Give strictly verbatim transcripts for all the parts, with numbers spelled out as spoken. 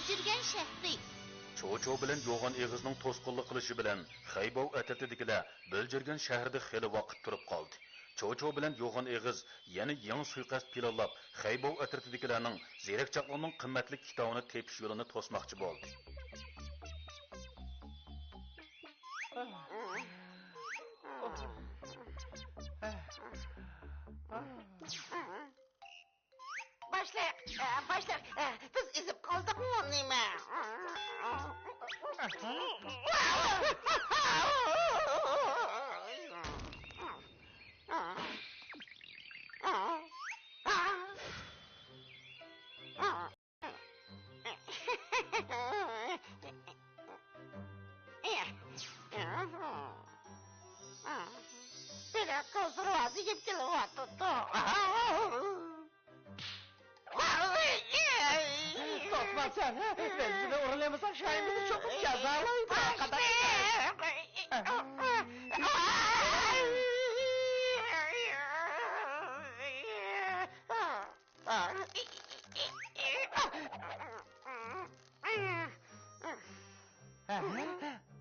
بۆلجۈرگەن شەھىرى. چوچو بىلەن يوغان ئېغىزنىڭ توسقۇنلۇق قىلىشى بىلەن خەيباۋ ئەترىتىدىكىلەر بۆلجۈرگەن شەھىرىدە خېلى ۋاقىت تۇرۇپ قالدى. چوچو بىلەن يوغان ئېغىز يەنە يېڭى سۇيىقەست پىلانلاپ، خەيباۋ ئەترىتىدىكىلەرنىڭ زېرەك چاقلارنىڭ قىممەتلىك كىتابىنى تېپىش يولىنى توسماقچى بولدى. باشلىق، ئە، باشلىق، ئە، بىز ئېزىپ قالدۇقمۇ نېمە؟ بىلەك قىزدۇرۇۋاتىپ كېلىۋاتىدۇ. توختىما سەن، ھە؟ بىز بۇنى ئورۇنلىمىساق، شاھىمىزنى چوقۇم جازالايدۇ.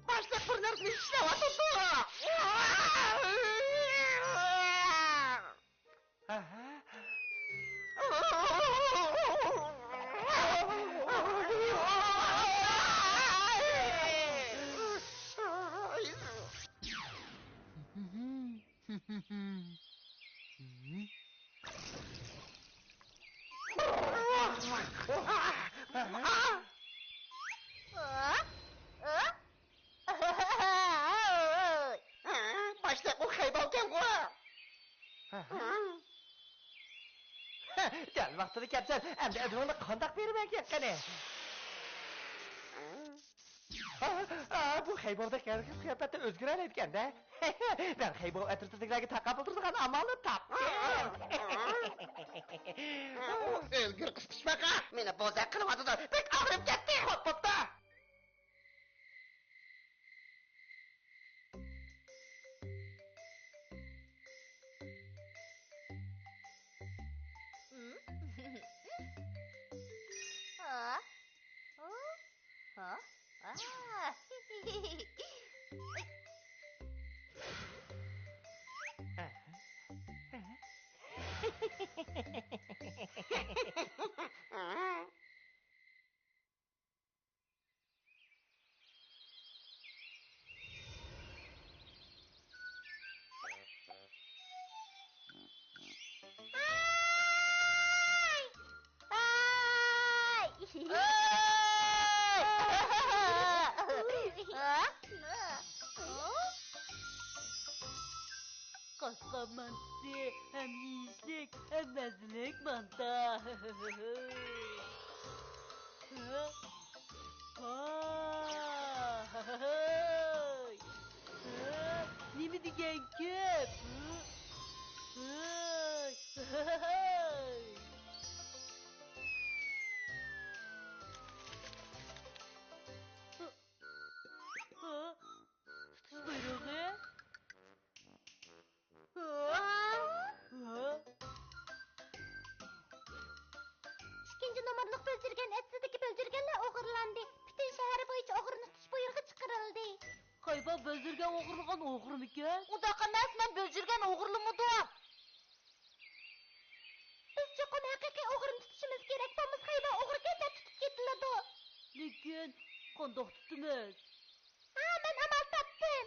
باشلىق بىر نەرسىنى چىشلەۋاتىدۇ. باشلىق، ئۇ خەيباۋكەنغۇ؟ دەل ۋاقتىدا كەپسەن، ئەمدى ئەدىۋىڭنى قانداق بېرىمەنكىن قېنى؟ ئا، ئا، بۇ خەيباۋدەك ھەرگىز قىياپەتتە ئۆزگىرەلەيدىكەن-دە. مەن خەيباۋ ئەترىتىدىكىلەرگە تاقابىل تۇرىدىغان ئامالنى تاپتىم. ئۆلگۈر قىسقىچ پەقە، مېنى بوزەك قىلىۋاتىدۇ. بەك ئاغرىپ كەتتى. خوپ، بوپتۇ. قاسقان مانتىسى ھەم يېيىشلىك ھەم مەززىلىك مانتا. ھا؟ ھا؟ ھاي! ھا؟ نېمە دېگەن گەپ؟ ھاي! ھاي! ھا؟ تۇتۇش بۇيرۇقى؟ ئىككىنچى نومۇرلۇق بۆلجۈرگەن ئەتىسىدىكى بۆلجۈرگەنلەر ئوغرىلاندى. پۈتۈن شەھەر بويىچە ئوغرىنى تۇتۇش بۇيرۇقى چىقىرىلدى. خەيباۋ بۆلجۈرگەن ئوغرىلىغان ئوغرىمىكەن؟ ئۇنداق ئەمەس، مەن بۆلجۈرگەن ئوغرىلىمىدىم. بىز چوقۇم ھەقىقىي ئوغرىنى تۇتۇشىمىز كېرەك، بولمىسا خەيباۋ ئوغرىكەن دەپ تۇتۇپ كېتىلىدۇ. لېكىن قانداق تۇتىمىز؟ ھا، مەن ئامال تاپتىم.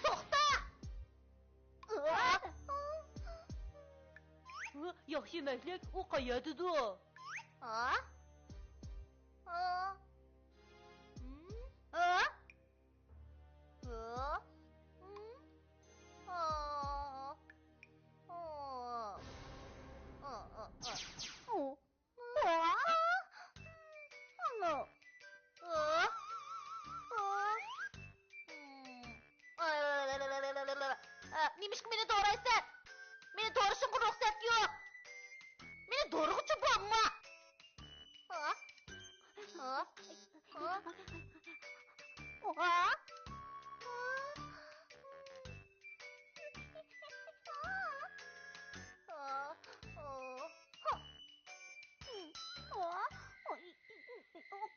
توختا! ياخشى يېمەكلىك ئۇ قەيەردىدۇ؟ نېمىشقا مېنى دورايسەن؟ مېنى دورىشىڭغا رۇخسەت يوق. مېنى دورىغۇچە بولما. ھا؟ ھا؟ ھا؟ ھا؟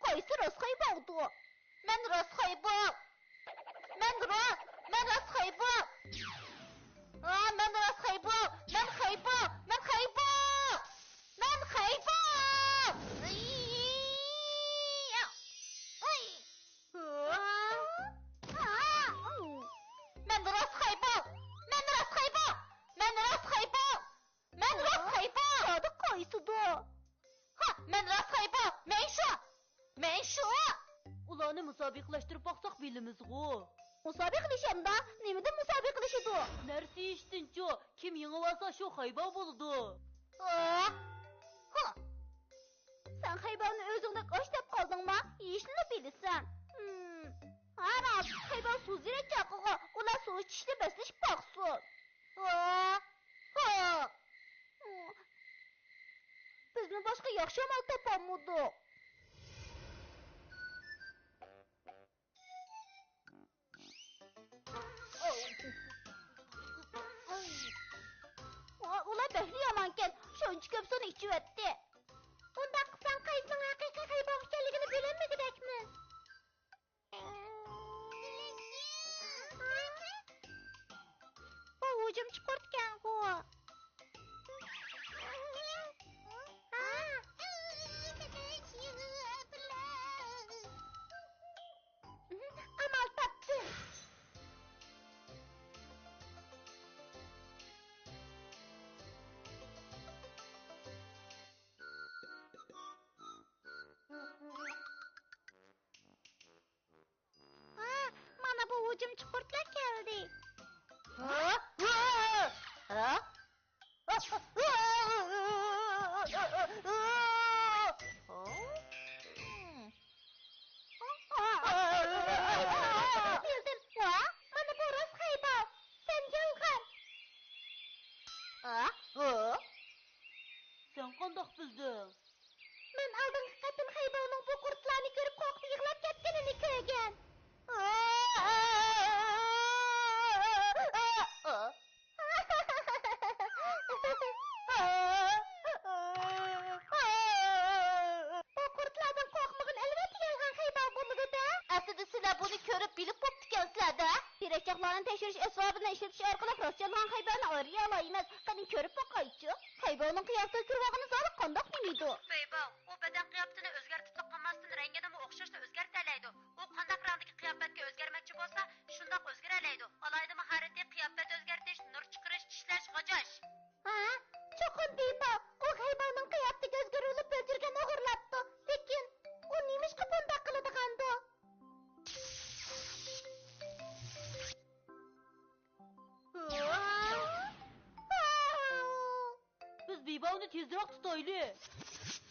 قايسى راست خەيباۋدۇ؟ مەن راست خەيباۋ. مەن راست، مەن راست خەيباۋ. ئا، مەن راست خەيباۋ. مەن خەيباۋ. مەن خەيباۋ. مەن خەيباۋ. ئىي، ئىي. ئا، ئا. مەن راست خەيباۋ. مەن راست خەيباۋ. مەن راست خەيباۋ. مەن راست خەيباۋ. زادى قايسىدۇ؟ ھا، مەن راست خەيباۋ. مەن شۇ. مەن شۇ. ئۇلارنى مۇسابىقىلەشتۈرۈپ باقساق بىلىمىزغۇ. مۇسابىقىلىشەمدا؟ نېمىدىن مۇسابىقىلىشىدۇ؟ نەرسە يېيىشتىنچۇ، كىم يېڭىۋالسا شۇ خەيباۋ بولىدۇ. ئا، ھا. سەن خەيباۋنى ئۆزۈڭدەك ئاچ دەپ قالدىڭما؟ يېيىشنىلا بىلىسەن. ھىم. ھاراپ، خەيباۋ سۇ زېرەك چاقىغۇ، ئۇلار سۇ ئىچىشنى بەسلىشىپ باقسۇن. ھا، ھا. بىزمۇ باشقا ياخشى ئامال تاپالمىدۇق. ئۇلار بەكلا يامانكەن، شۇنچە كۆپ سۇنى ئىچىۋەتتى. ئۇنداق قىلساڭ قايسىنىڭ ھەقىقىي خەيباۋ ئىكەنلىكىنى بىلەلمىگۈدەكمىز. بۇ ھۇجۇمچى قۇرتكەنغۇ. ئامال تاپتىم. ھا، مانا بۇ ھۇجۇمچى قۇرتلار كەلدى. ھا؟ ھا؟ بىلدىم. ھا؟ مانا بۇ راست خەيباۋ. سەن يالغان. ھا؟ سەن قانداق بىلدىڭ؟ مەن ئالدىنقى قېتىم خەيباۋنىڭ بۇ قۇرتلارنى كۆرۈپ قورقۇپ يىغلاپ كەتكىنىنى كۆرگەن. بۇ قۇرتلاردىن قورقمىغىن، ئەلۋەتتە يالغان خەيباۋ بولىدۇ-دە. ئەسلىدە سىلەر بۇنى كۆرۈپ بىلىپ بوپتىكەنسىلەر-دە. تېرەكچاقلارنى تەكشۈرۈش ئەسۋابىنى ئىشلىتىش ئارقىلىق راست يالغان خەيباۋنى ئايرىيالايمىز. قېنى كۆرۈپ باقايچۇ. خەيباۋنىڭ قىياپىتىگە كىرىۋالغىنى زادى قانداق نېمىدۇ؟ خەيباۋ، ئۇ بەدەن قىياپىتىنى ئۆزگەرتىپلا قالماستىن، رەڭگىنىمۇ ئوخشاشلا ئۆزگەرتەلەيدۇ. ئۇ قانداق رەڭدىكى قىياپەتكە ئۆزگەرمەكچى بولسا، شۇنداق ئۆزگىرەلەيدۇ. ئالاھىدە ماھارىتى، قىياپەت ئۆزگەرتىش، نۇر چىقىرىش، چىشلەش، غاجاش. ھە؟ چوقۇم بىباۋ، ئۇ خەيباۋنىڭ قىياپىتىگە ئۆزگىرىۋېلىپ بۆلجۈرگەن ئوغرىلاپتۇ. لېكىن ئۇ نېمىشقا بۇنداق قىلىدىغاندۇ؟ بىز بىباۋنى تېزرەك تۇتايلى.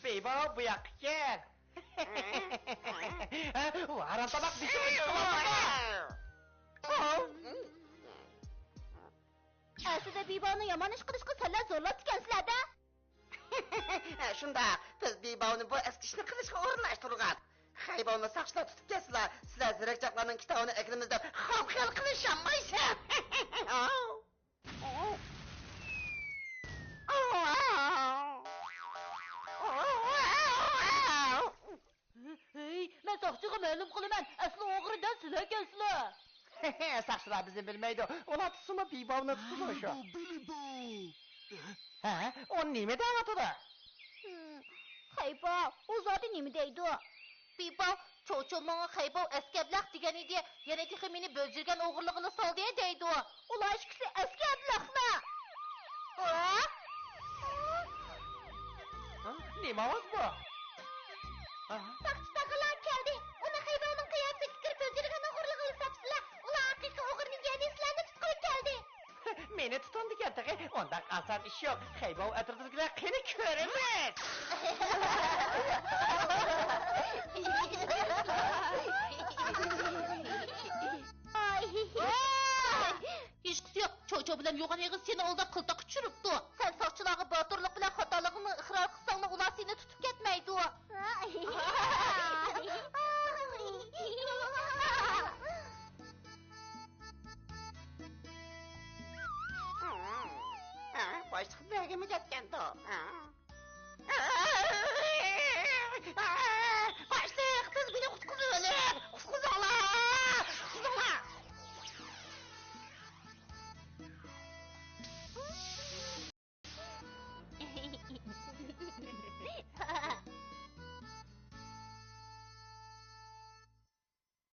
بىباۋ، بۇ ياققا كەل. ھە، ئۇ ھارامتاماق بېشىمنى چىقىۋالدى. ئەسلىدە بىباۋنى يامان ئىش قىلىشقا سىلەر زورلاپتىكەنسىلەر-دە. شۇنداق، بىز بىباۋنى بۇ ئەسكى ئىشنى قىلىشقا ئورۇنلاشتۇرغان. خەيباۋنى ساقچىلار تۇتۇپ كەتسىلە، سىلەر زېرەكچاقلارنىڭ كىتابىنى ئەكىرىمىز دەپ خام خىيال قىلىشالمايسەن. ھەي، مەن ساقچىغا مەلۇم قىلىمەن، ئەسلى ئوغرى دەل سىلەركەنسىلەر. ساقچىلار بىزنى بىلمەيدۇ، ئۇلار تۇتسىمۇ بىباۋنى تۇتىدۇ شۇ. ھە، ئۇ نېمە دەۋاتىدۇ؟ ھىم، خەيباۋ، ئۇ زادى نېمە دەيدۇ؟ بىباۋ، چوچو ماڭا خەيباۋ ئەسكى ئەبلەخ دېگەن ئىدى، يەنە تېخى مېنى بۆلجۈرگەن ئوغرىلىقىنى سالدى دەيدۇ. ئۇلار ئىككىسى ئەسكى ئەبلەخلەر. ھە؟ ھە؟ نېمە ئاۋاز بۇ؟ ھە؟ ساقچى تاغىلار كەلدى. ئۇنى خەيباۋنىڭ قىياپىتىگە كىرىپ بۆلجۈرگەن ئوغرىلىقىنى ساپسىلا. ئۇلار ھەقىقىي ئوغرىنى، يەنى سىلەرنى تۇتقىلى كەلدى. مېنى تۇتامدىكەن تېخى؟ ئۇنداق ئاسان ئىش يوق. خەيباۋ ئەتراپىدىكىلەر قېنى كۆرىمىز. ھېچقىسى يوق. چوچو بىلەن يوغان ئېغىز سېنى ئالداپ قىلتاققا چۈشۈرۈپتۇ. سەن ساقچىلارغا باتۇرلۇق بىلەن خاتالىقىڭنى ئىقرار قىلساڭلا، ئۇلار سېنى تۇتۇپ كەتمەيدۇ. باشلىق بەگىمۇ كەتكەنتۇ.